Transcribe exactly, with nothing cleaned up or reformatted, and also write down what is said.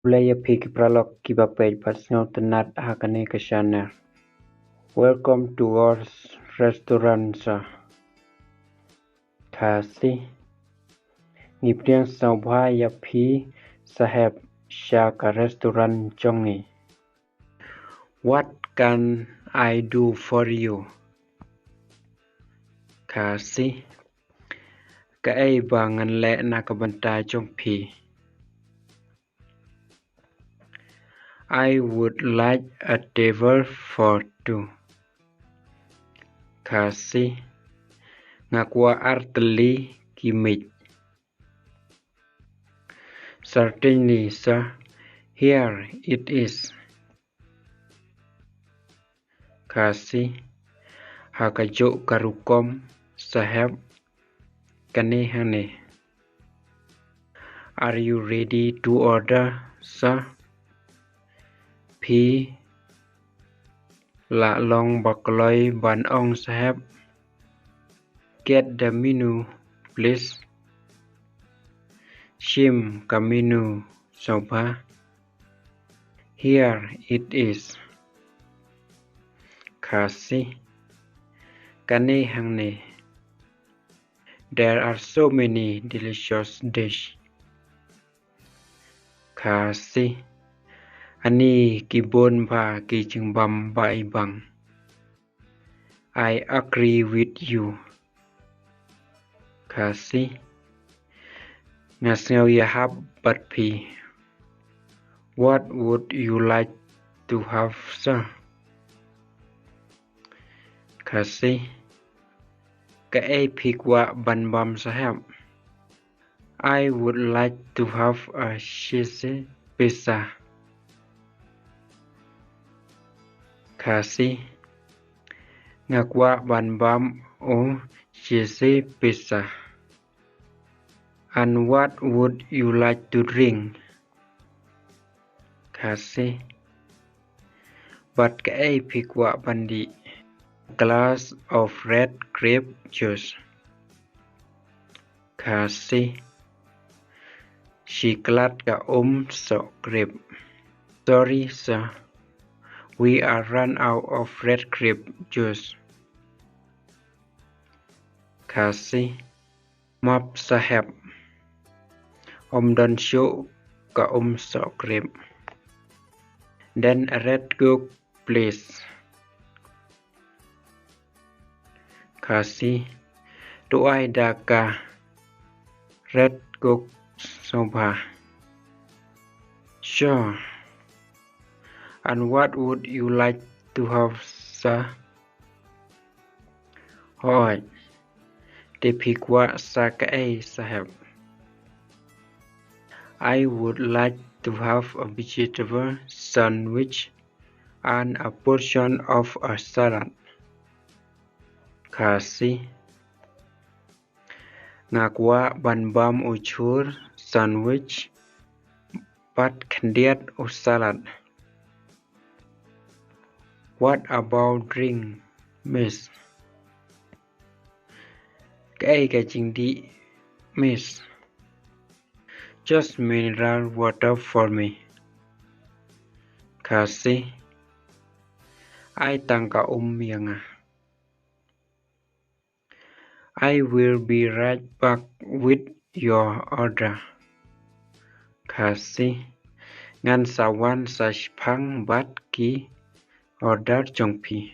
Khublei ïa phi ki paralok kiba peit bad sngewtynnat ha kane ka channel. Welcome to our restaurant, sir. Khasi. Ngi pdiang sngewbha ïa phi saheb sha ka restaurant jong ngi. What can I do for you? Khasi. Kaei ba ngan leh na ka bynta jong phi? I would like a table for two. Khasi. Nga kwah ar tylli ki miej. Certainly, sir. Here it is. Khasi. Ha kajuh ka rukom, saheb, kane hangne. Are you ready to order, sir? Phi la long ba kloi ban ong, saheb? Get the menu, please. Shim ka menu sngewbha. Here it is. Khasi. Kane hangne. There are so many delicious dish. Khasi. Ani ki bun bha ki jingbam ba i bang. I agree with you. Khasi. Nga sngew ïahap bad phi. What would you like to have, sir? Khasi. Kaei phi kwah ban bam, saheb? I would like to have a cheesy pizza. Khasi. Nga kwah ban bam u cheesy pizza. And what would you like to drink? Khasi. Bad kaei phi kwah ban dih? Glass of red grape juice. Khasi. Shi klat ka um soh grape. Sorry, sir. We are run out of red grape juice. Khasi. Map saheb. Ym don shuh ka um soh grape. Then a red coke, please. Khasi. To ai da ka red coke sngewbha. Sure. And what would you like to have, sir? Hooid. Te phi kwah sa kaei, saheb? I would like to have a vegetable sandwich and a portion of a salad. Khasi. Nga kwah ban bam u chur sandwich bad khyndiat u salad. What about drink, miss? Kaei ka jingdih, miss? Just mineral water for me. Khasi. Ai tang ka um ïa nga. I will be right back with your order. Khasi. Ngan sa wan sa shipang bad ki order jong phi.